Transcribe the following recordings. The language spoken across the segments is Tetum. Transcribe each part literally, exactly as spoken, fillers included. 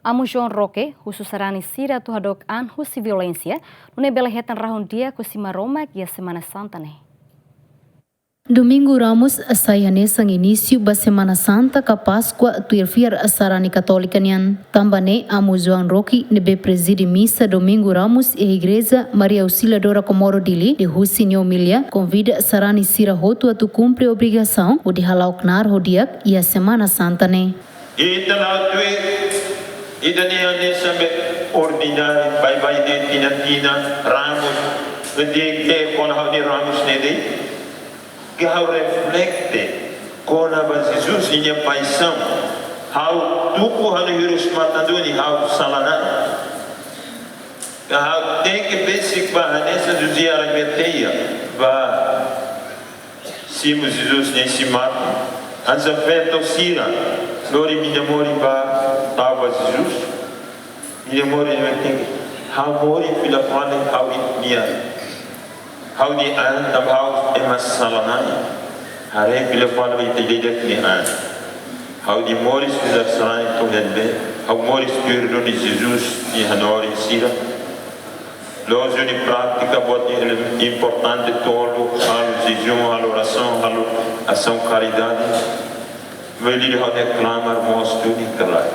Amu João Roque husu sarani sira atu hadook an husi violénsia, nune'e bele hetan rahun di'ak husi Maromak iha Semana Santa ne'e. Domingos Ramos sai hanesan inísiu ba Semana Santa ka Páskua tuir fiar sarani Katólika nian. Tanba ne'e Amu João Roque ne'ebé prezide misa Domingos Ramos iha Igreja Maria Auxiliadora Comoro Dili, liuhusi nia omilia, konvida sarani sira hotu atu kumpre obrigasaun hodi hala'o knaar ho di'ak iha Semana Santa ne'e. Ita la tuir, ita-nia hanesan be ordináriu, baibain de'it, tinan-tinan, Ramos, de'it, de'it, kona ha'u de'it Ramos ne'e de'it. Ke ha'u reflete kona-ba Jesus ninia paixaun, ha'u tuku ha'u-nia hirus-matan duni, ha'u sala-na'in. Ke ha'u tenke besik ba hanesan José Arimateia, ba simu Jesus nia isin-matan, hanesan feto sira lori mina morin ba tau ba Jesus. Mina morin ne'e tenke, ha'u morin fila fali ha'u-nia, ha'u-nia an, tanba ha'u ema sala-na'in. Haree fila fali ba ita ida-idak nia an. Ha'u-nia moris fila sala-na'in to'o ne'ebé, ha'u moris tuir duni Jesus nia hanorin sira. Loos duni prátika boot, importante tolu, halo jejún, halo orasaun, halo asaun karidade. Maibé ha'u-nia klamar mós duni ka lae.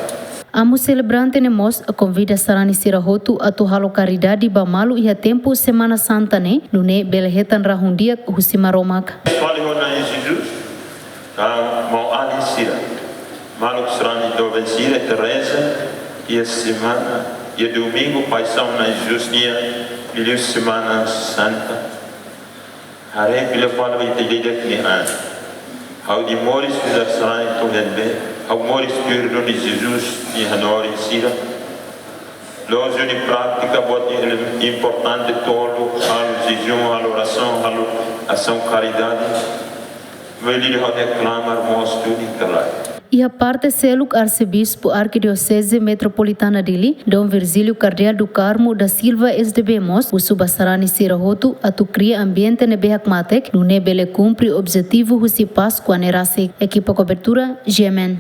Amu selebrante ne'e mós konvida sarani sira hotu atu halo karidade ba malu iha tempu Semana Santa ne'e, nune'e bele hetan rahun di'ak husi Maromak. Fali ho Na'i Jesus, ka maun-alin sira, maluk sarani doben sira, ita reza iha semana, iha Domingu Paixaun Na'i Jesus nian, liuliu Semana Santa. Haree fila fali ba ita ida-idak nia an. Ha'u-nia moris fila sala-na'in to'o ne'ebé, ha'u moris tuir duni Jesus nia hanorin sira. Loos duni prátika boot, importante tolu, halo jejún, halo orasaun, halo asaun karidade. Maibé ha'u-nia klamar mós duni ka lae. Iha parte seluk, Arsebispu Arkidioseze Metropolitana Dili, Dom Virgílio Cardeal do Carmo da Silva, S D B, mós husu ba sarani sira hotu atu kria ambiente ne'ebé hakmatek, nune'e bele kumpre objetivu husi Páskua ne'e rasik. Ekipa kobertura, G M N.